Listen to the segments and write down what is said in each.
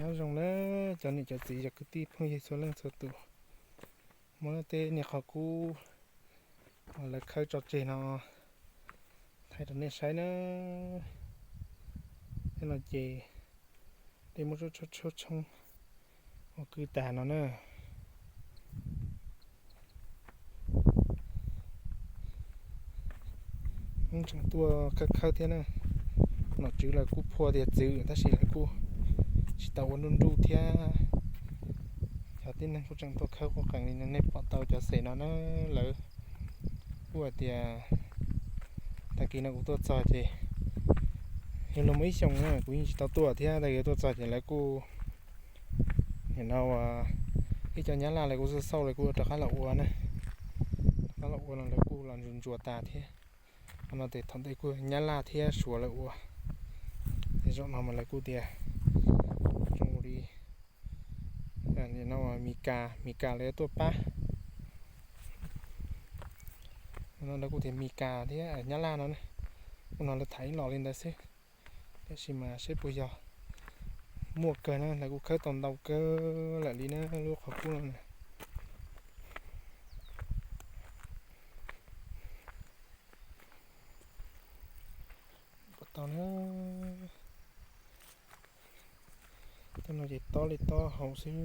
Nyob zoo na cov niam cov txiv cov kwv tij phooj ywg txhua leej txhua tus, muab tej niag qhov kub uas lawv khawb tso tseg no thaij rau nej saib na. Tej no ces dej muab tshuab tshuab tshoob ua kwj tag no na. Hmoob tseem tuaj khawb khawb thiab na. Nom tswv lawv kuj phua tias txwv tab sis lawv kuj tsis tau ua nruj nruj thiab. Cov tib neeg kuj tseem tuaj khawb quaj qees li no, nej pom tau cov xes no na. Lawv kuj hais tias tag kis no kuv tuaj txog ces yog los muaj ib xyoos na kuv yeej tsis tau tuaj thiab, tag kis tuaj txog ces lawv kuj nim no ib co nyab laj lawv kuj xauj xauj lawv kuj rov qab los ua na. Rov qab los ua no lawv kuj los ntsuas ntsuas tas thiab. Qhov no ces thaum ntej kuj nyab laj thiab suav lawv ua. Ces zaum no mas lawv kuj tias zoo li no Mis Kas, Mis Kas lawv yuav tuaj pab. No lawv kuj tias Mis Kas thiab nyab laj no na. Ua no lawv tham ib los li ntawd xwb, tiam sis mas seb puas yog. Muaj kawg na, lawv kuj khawb tau ntau kawg lawm li na lub qhov kub no na. Pom tau na, tej no ces tob li tob hauv xwb.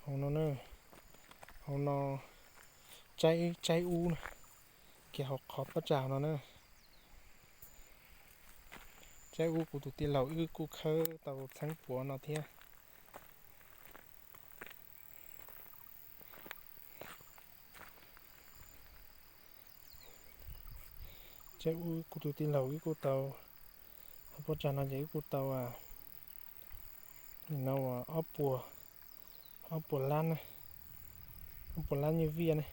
Hauv no na, hauv no tsaib, tsaib ub na, kiag hauv qhov pob tsag no na. Tsaib ub kuv tus tij laug wb kuj khawb tau txheeb puav no thiab. Tsaib ub kuv tus tij laug wb kuj tau, hauv pob tsag no ces wb kuj tau no ob puas, ob puas lab na, ob puas lab nyiaj viaj ne.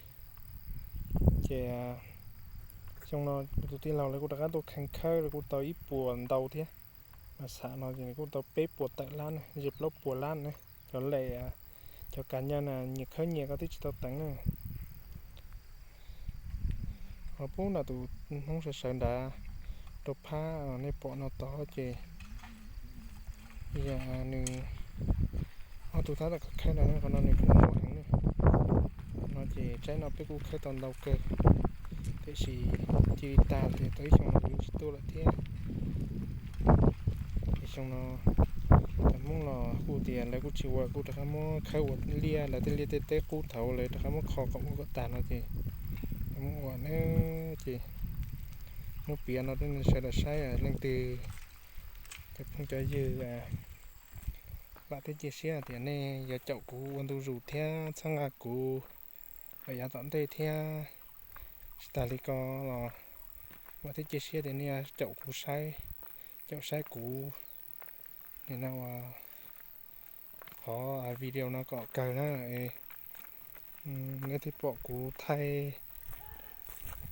Ces xyoo no kuv tus tij laug lawv kuj rov qab tuaj kheev khawb lawv kuj tau ib puas ntau thiab. Mas xam no ces nws kuj tau peb puas tawm lab ne, ze plaub puas lab ne. Cov lem, cov kas nyiaj na nyias khawb nyias koj twb tsis tau teev na. Ho pub nram tus Hmoob sawv sawv nrad rau phab nej pom no tod ces yog nws ob tug tab tom khawb no, qhov no nws kuj muaj heev ne. No ces tsaib no peb kuj khawb tau ntau kawg, tiam sis cia li tag ces tau ib xyoo no kuv yeej tsis tuaj lawm thiab. Ces xyoo no cov Hmoob los kuj tias lawv kuj tsis ua kuj rov qab muab khawb ua liaj, lawv tej liaj tej teb qub thaud lawv rov qab muab kho kom ua kom tag no ces lawv muab ua na. Ces muab piav no rau nej sawv daws saib, leej twg cov phooj cov ywg vam thiab cia siab tias nej yuav caum kuv ua ntu zus thiab txhawb nqa kuv lawm yav tom ntej thiab. Tsis tas li ko los vam thiab cia siab tias nej yuav caum kuv saib, caum saib kuv nim no qhov video no kom kawg na, es nej thiaj pom kuv thaij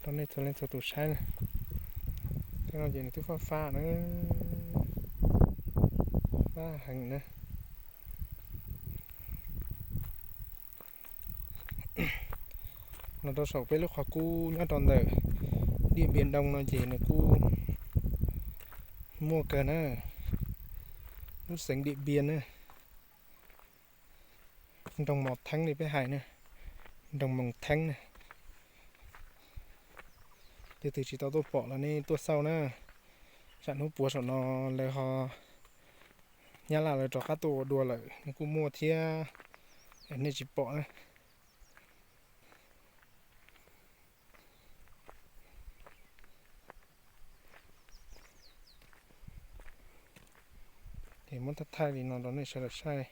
rau nej txhua leej txhua tus saib na. Tej no ces nws twb fab fab na, fab heev na. Los rau saum peb lub qhov kub nyob rau ntawm Diam Npias Doo no ces nws kuj muaj kawg na, lub xeev Diam Npias na, nroog Mos Theeb li peb hais na, nroog Moos Theeb na. Leej twg tsis tau tuaj pom los nej tuaj xauj na. Tsam hnub puav saum no lawv ho, nyab laj lawv rov qab tuaj ua dua lawm nws kuj muaj thiab, nej tsis pom na. Ces muab thaij thaij li no rau nej sawv daws saib.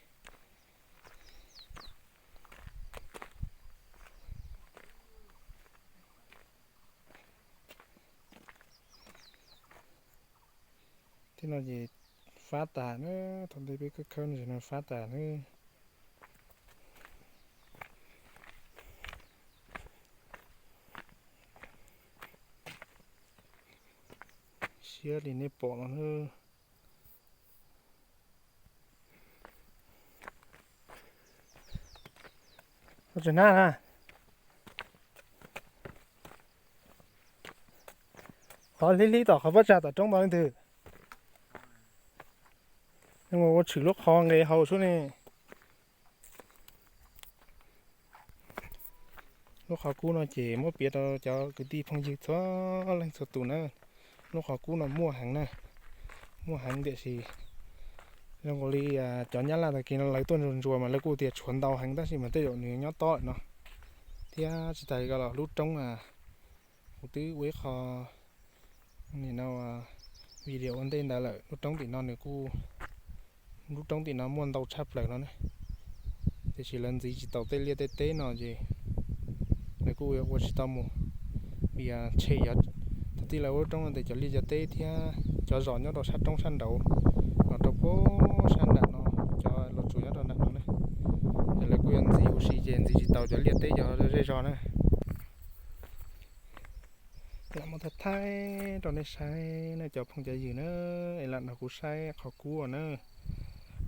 Tej no ces fab tas na, thaum ntej peb khawb khawb no ces no fab tas na. Siab li nej pom no na. Ua tsaug na, qhov hlib hlib tom qhov pob tsag tom roob no leej twg? Ua tshwm lub qhov nqe hauv sub ne. Lub qhov kub no ces muab piav rau cov kwv tij phooj ywg txhua leej txhua tus na. Lub qhov kub no muaj heev na, muaj heev tiam sis zoo nkaus li cov Nyab Laj tag kis no lawv tuaj ntsuas ntsuas mas lawv kuj tias tshuav ntau heev tab sis mas tej zaum nws nyob tob lawm no. Thiab tsis tas li ko los lub roob, kuv twb ua ib qho nim no video ua ntej ntawd lawm, lub roob tim no nws kuj, lub roob tim no muaj ntau tshaj plaws no ne. Tiam sis lawv ntxiv tsis tau tej liaj tej teb no ces lawv kuj ua tsis tau mus, vim tshem, thaum twg lawv ua lub roob no ces cov liaj cov teb thiab cov zos nyob rau sab roob sab nraud los rau puag sab nram no, cov los tsuas nyob rau nram no ne. Ces lawv kuj yuav ntxiv huv si ces ntxiv tsis tau cov liaj teb cov zej zos na. Lam muab thaij thaij rau nej saib nej cov phooj cov ywg na, es lam nrog kuv saib qhov kub na.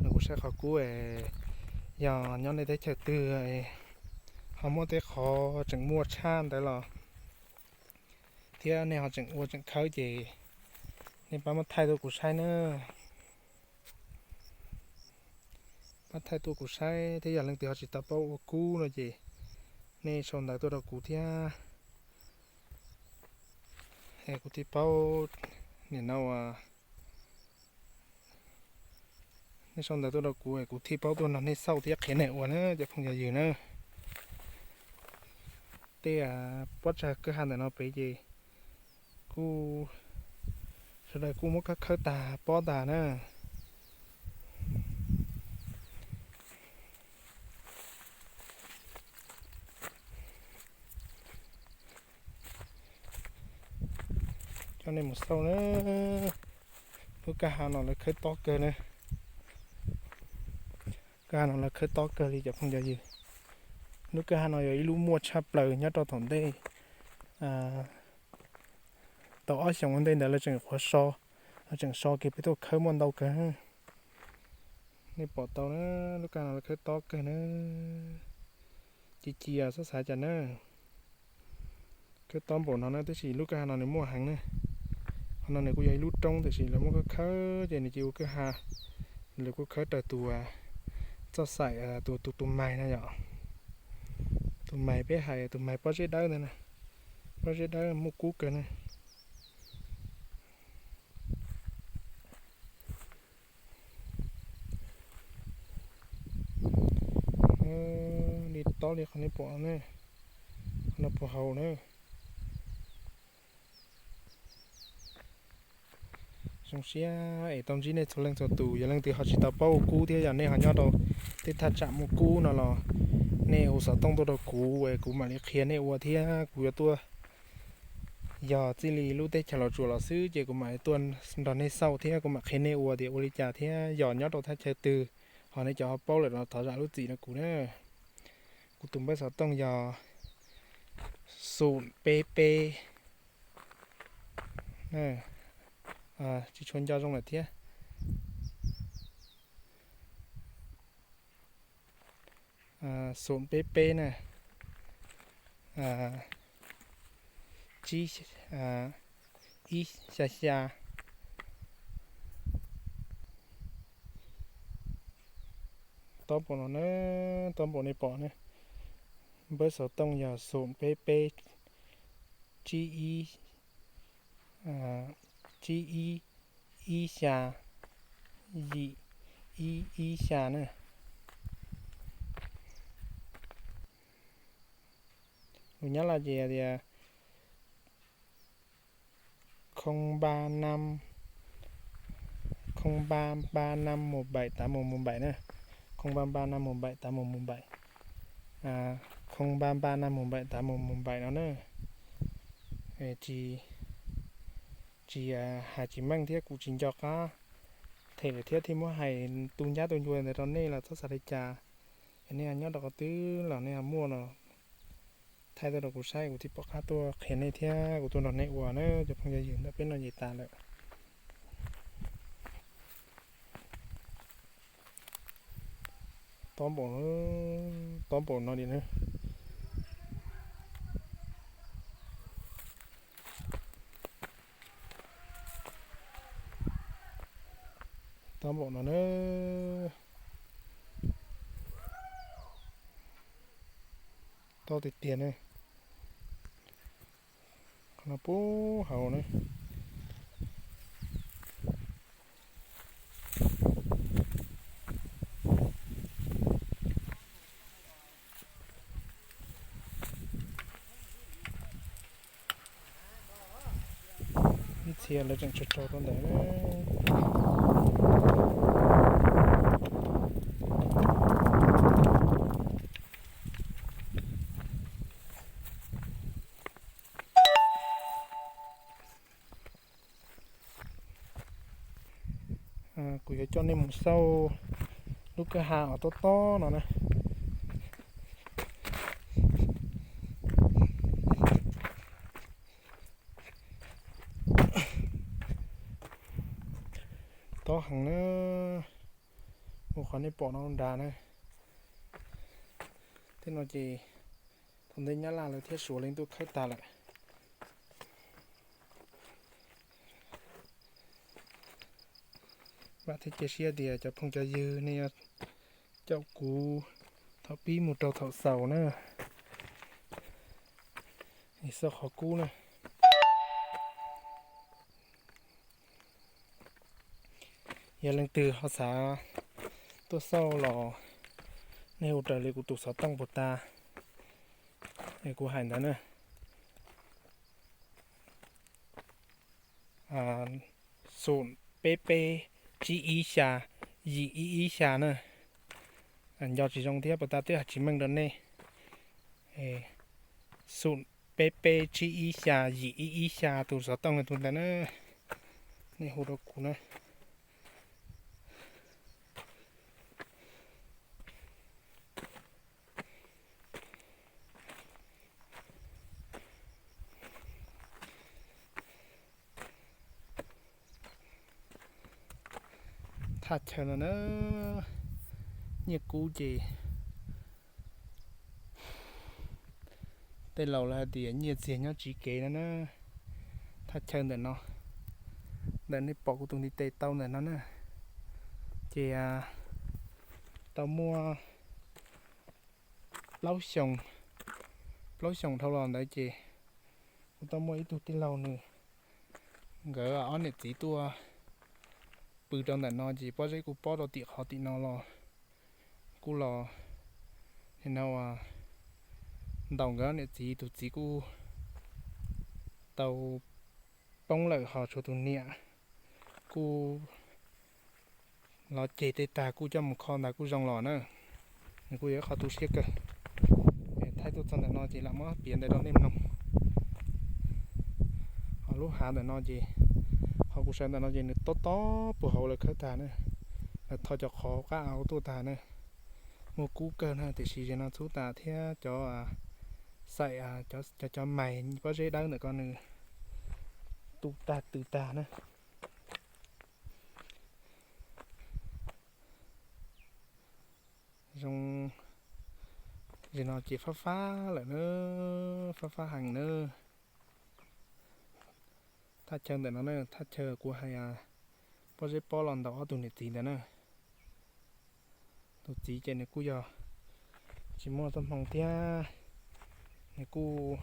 Nrog kuv saib qhov kub es yog nyob nej teb chaws twg ho muaj tej qhov tseem muaj tshaj ntawd los thiab nej ho tseem ua tseem khawb ces nej pab muab thaij tuaj kuv saib na. Pab thaij tuaj kuv saib thiab yog leej twg ho tsis tau paub ua kub no ces nej sau ntawv tuaj rau kuv thiab, es kuv thiaj paub, nim no nej sau ntawv tuaj rau kuv es kuv thiaj paub tuaj nrog nej xauj thiab qhia nej ua na cov phooj cov ywg na. Tej pob tsag kwj ha ntawm no pem ces kuj, sawv daws kuj muab khawb khawb tag pob tag na. Coj nej mus xauj na. Lub kwj ha no lawv khawb tob kawg na. Kwj ha no lawv khawb tob kawg li cov phooj cov ywg. Lub kwj ha no yog ib lub muaj tshaj plaws nyob rau tom ntej, tau ob xyoos ua ntej ntawd lawv tseem qhuav so, lawv tseem so kiag peb tuaj khawb muaj ntau kawg. Nej pom tau na, lub kwj ha no lawv khawb tob kawg na. Ci ci xav xav cas na. Khawb tob npaum no na, tab sis lub kwj ha no nws muaj heev na. Qhov no nws kuj yog ib lub roob tiam sis lawv muab khawb khawb ces nws cia ua kwj ha. Lawv kuj khawb raws tus, txoj xaim, tus, tus, tus mais na yom. Tus mais peb hais tus mais pob zeb dawb ntawd na. Pob zeb dawb muaj kub kawg na. Li tob li qhov nej pom na, qhov no puag hauv na. Zoo siab es tau ntsib nej txhua leej txhua tus, yog leej twg ho tsis tau paub ua kub thiab yog nej ho nyob rau tej thaj tsam muaj kub no los nej hu xov tooj tuaj rau kuv es kuv mam li qhia nej ua thiab kuv yuav tuaj. Yog txij li lub teb chaws Los Tsuas los xwb ces kuv mam li tuaj nrog nej xauj thiab kuv mam qhia nej ua tias ua li cas thiab yog nyob rau thaj chaw twg, ho nej cov ho paub lawm los thov zam lub txim rau kuv na. Kuv tus npawb xov tooj yog xoom peb peb, tsis tshua nco zoo lawm thiab. Xoom peb peb na, tsib, ib xya xya. Tob npaum no na, tob npaum nej pom na. Npawb xov tooj yog xoom peb peb, tsib ib, tsib ib, ib xya, yim, ib ib xya na. Lus Nyab Laj ces tias không ba năm, không ba ba năm một bảy tám một một bảy na. Không ba ba năm một bảy tám một một bảy. Không ba ba năm một bảy tám một một bảy no na. Tsis, tsis hais tsis meej thiab kuv tsis nco qab them lawm thiab thiaj muab hais tu ncab tu ncua ntawd rau nej los txhob xav li cas. Es nej nyob rau qhov twg los nej muaj no thaij tuaj rau kuv saib kuv thiaj pom qab tuaj qhia nej thiab kuv tuaj nrog nej ua na cov phooj cov ywg. Ntawm peb no ces tas lawm. Tob npaum, tob npaum no li na. Tob npaum no na. Tob tiag tiag ne. Qhov no puag hauv na. Ib txhia lawv tseem tsaug tsaug rau ntawd. Kuv yuav coj nej mus xauj lub kwj ha uas tob tob no na. Tob heev na, ua qhov nej pom no nrad na. Tej no ces thaum ntej Nyab Laj lawv thiab Suav leej twb khawb tag lawm. Vam thiab cia siab tias cov phooj cov ywg nej yuav caum kuv thaum pib mus rau thaum xaus na. Xauj qhov kub na. Yog leej twg ho xav tuaj xauj los nej hu raws li kuv tus xov tooj puag ta es kuv hais ntawd na. Xoom peb peb tsib ib xya yim ib ib xya na. Nco tsis zoo thiab puas tas twb hais tsis meej rau nej. Xoom peb peb tsib ib xya yim ib ib xya tus xov tooj tus ntawd na. Nej hu rau kuv na. Thaj chaw no na, nyiaj kub ces tej laus lawv hais tias nyiaj txiag nyob tsiv kev no na. Thaj chaw ntawm no, ntawm nej pom kuv tus ntiv tes tau ntawm no na, ces tau muaj plaub xyoos, plaub xyoos dhau los ntawd ces kuv tau muaj ib tug tij laug nws, nkawd ob niam txiv tuaj pw rau ntawm no ces pob zeb kuj pob rau tim qhov tim no los kuj los, no ntaus nkawd ob niam txiv, tus txiv kuj tau poob lawm ho tshuav tus niam kuj los ceg tej tag kuj coj mus kho ntag kuj zoo los na. Nws kuj yog ib qho tu siab kawg. Thaij tuaj txog ntawm no ces lam muab piav ntawd rau nej mloog. Ho lub hav ntawm no ces, ho kuv sawv ntawm no ces nws tob tob puag hauv lawv khawb tag na. Lawv tho cov qhov qab au tuaj tag na. Muaj kub kawg na, tiam sis zaum no txhub tas thiab cov xaim, cov cov mais pob zeb dawb ntawm ko nws tu tag tw tag na. Zoo, zaum no ces fab fab lawm na, fab fab heev na. Thaj chaw ntawm no na, thaj chaw kuv hais pob zeb pob los ntaus ob tug niam txiv ntawd na. Tus txiv ces nws kuj yog tsis muaj txoj hmoo thiab, nws kuj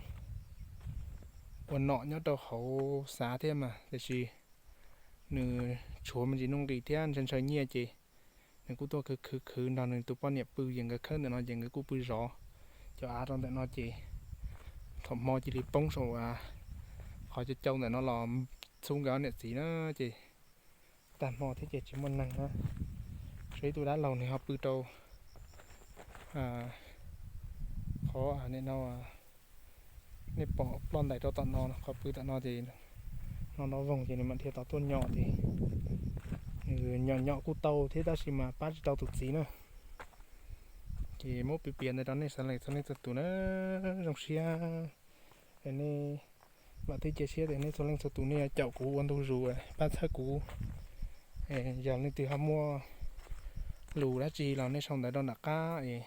ua nom nyob rau hauv xav thiab mas, tiam sis nws tshuav me ntsis nuj nqis thiab ntshaw ntshaw nyiaj ces nws kuj tuaj khwv khwv khwv nrog nws tus poj niam pw, ces nkawd khawb ntawm no ces nkawd kuj pw zov cov av rau ntawm no ces thaum hmo cia li poob saum qhov cau cau ntawm no los txhub nkawd ob niam txiv na, ces tag hmo thiab ces tsis muaj neeg na. Tshuav ib tug dab laug nws ho pw rau qhov no, nej pom ploj ntais rau tom no, qhov pw tom no ces no no voog ces nws mam dhia tod tuaj nyom ces nws nyom nyom kuj tau thiab tab sis mas pab tsis tau tus txiv na. Ces muab piav piav ntawd rau nej sawv leej txhua leej txhua tus na, zoo siab nej, vam thiab cia siab tias nej txhua leej txhua tus nej yuav caum kuv ua ntu zus pab txhawb kuv. Yog leej twg ho muaj lus dab tsi los nej sau ntawv rau nram qab es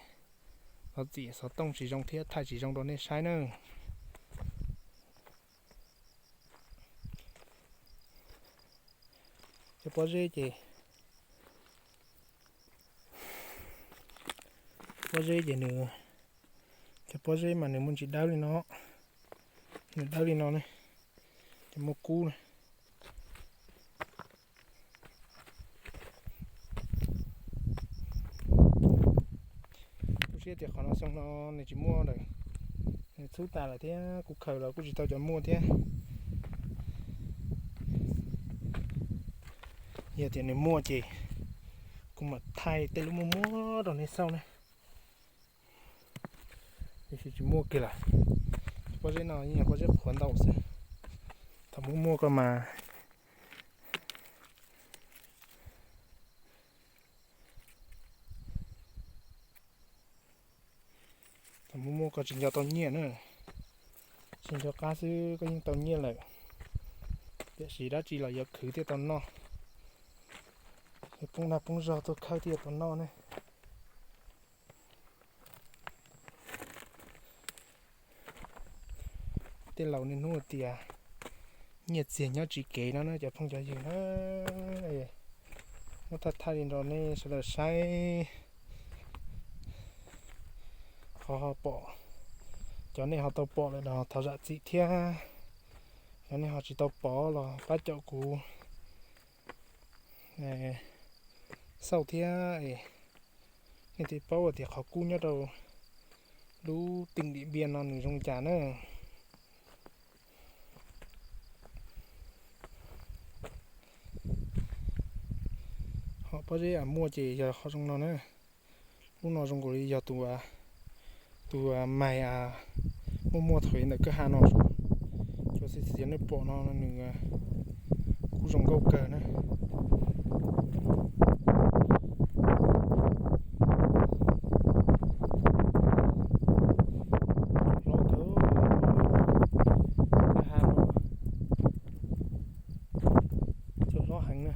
thov txim xov tooj tsis zoo thiab thaij tsis zoo rau nej saib na. Cov pob zeb ces Pob zeb ces nws, cov pob zeb mas nws muaj ntsis dawb li no, nws dawb li no ne, ces muaj kub na. Kuv siab tias qhov no xyoo no nws tsis muaj lawm, nws txhub tas lawm thiab kuv khaws los kuj tsis tau cov muaj thiab. Yog tias nws muaj ces kuv mam thaij tej lub muaj muaj rau nej xauj ne. Tiam sis tsis muaj kiag lawm. Pob zeb no yeej yog pob zeb qhuav ntau xwb. Thaum muaj muaj ko mas, thaum muaj muaj ko tsis nco tau nyiaj na. Tsis nco qab xwb koj yeej tau nyiaj lawm. Tiam sis dab tsi los yuav khwv thiaj tau noj, yuav poob dag poob zog tuaj khawb thiaj tau noj ne. Tej laus niaj hnub tias nyiaj txiag nyob tsis kev no na cov phooj cov ywg na. Muab thaij thaij li nrog nej sawv daws saib. Qhov ho pom, cov nej ho tau pom lawm los thov zam txim thiab. Cov nej ho tsis tau pom los pab caum kuv xauj thiab es nej thiaj paub tias qhov kub nyob rau lub teem Dim Npiaj no nws zoo li cas na. Ho pob zeb muaj ces yog qhov zoo no na. Lub no zoo nkaus li yog tus, tus mais muaj muaj thaum ntawm kwj ha no. Cov xim xim nej pom no nws kuj zoo nkauj kawg na. Hlob kawg, kwj ha no cov hlob heev na.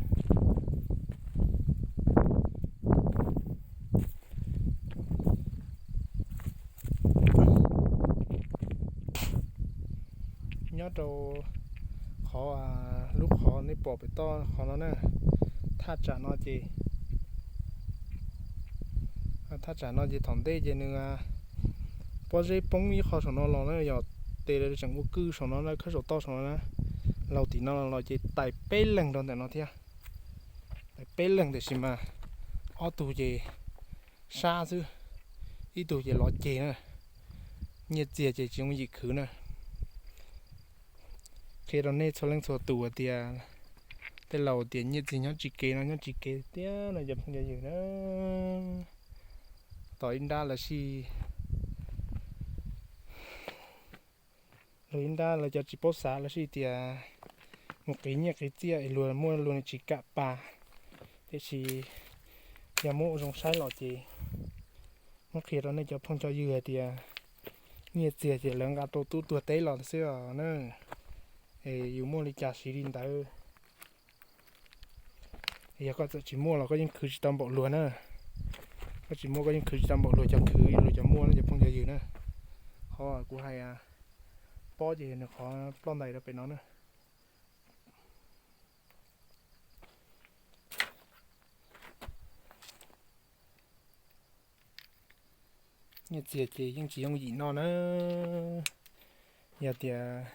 Nyob rau qhov, lub qhov nej pom pem toj qhov no na, thaj tsam no ces, thaj tsam no ces thaum ntej ces nws pob zeb poob ib qho saum no los na, yog tes tseem ua kwj saum no na, khawb saum toj saum no na, laug tim no los ces tais peb leeg rau ntawm no thiab. Tais peb leeg tiam sis mas ob tug ces sab xwb, ib tug ces lov ceg na. Nyiaj txiag ces tsis yooj yim khwv na. Qhia rau nej txhua leej txhua tus tias, tej laus tias nyiaj txiag nyob tsis kev no nyob tsis kev tiag no cov phooj cov ywg na. Tos ib nrab lawv sij, luag ib nrab lawv cov tsis paub xav lawv sij tias mus qiv nyiaj qiv txiaj es luag muaj luag tsis kam pab. Tiam sis yog muab ua zoo saib los ces muab qhia rau nej cov phooj cov ywg hais tias nyiaj txiag ces lawv nqa rau tub tuag teb los xwb os na. Es yus muaj li cas siv li ntawd. Yog koj txawm tsis muaj los koj yeej khwv tsis tau npaum luag na. Koj tsis muaj koj yeej khwv tsis tau npaum luag cov khwv luag cov muaj na cov phooj cov ywg na. Qhov kuv hais pob ces nws qhov ploj ntais rau pem no na. Nyiaj txiag ces yeej tsis yooj yim noj na. Yog tias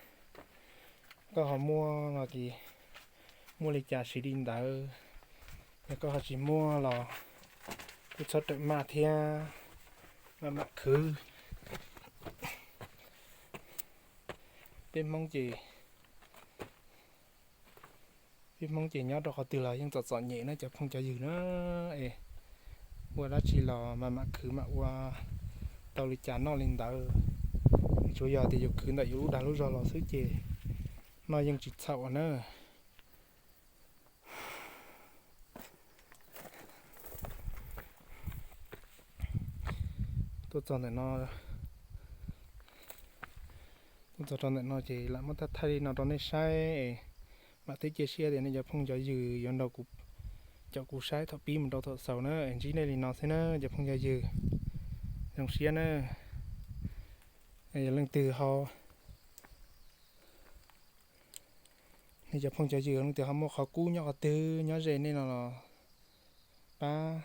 koj ho muaj no ces muaj li cas siv li ntawd, yog koj ho tsis muaj los kuj txhob rawm maj thiab, maj mam khwv. Peb Hmoob ces, peb Hmoob ces nyob rau qhov twg los yeej txom txom nyem na cov phooj cov ywg na. Es ua dab tsi los maj mam khwv mam ua tau li cas noj li ntawd. Tsuas yog tias yus khwv ntawm yus lub dag lub zog los xwb ces noj yeej tsis txhaum na. Tuaj txog ntawm no, tuaj txog rau ntawm no ces lam muab thaij thaij li no rau nej saib. Mam thiab cia siab tias nej cov phooj cov ywg yuav nrog kuv, caum kuv saib thaum pib mus rau thaum xaus na. Ntsib nej li no xwb na cov phooj cov ywg, zoo siab na. Yog leej twg ho, nej cov phooj cov ywg leej twg ho muaj qhov kub nyob qhov twg nyob ze nej no los pab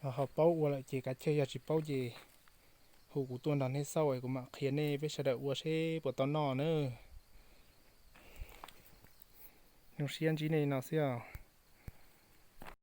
Ho paub ua lawm ces kav tsij, yog tsis paub ces hu kuv tuaj nrog nej xauj es kuv mam qhia nej peb sawv daws ua seb puas tau noj na. Zoo siab ntsib nej no xwb os.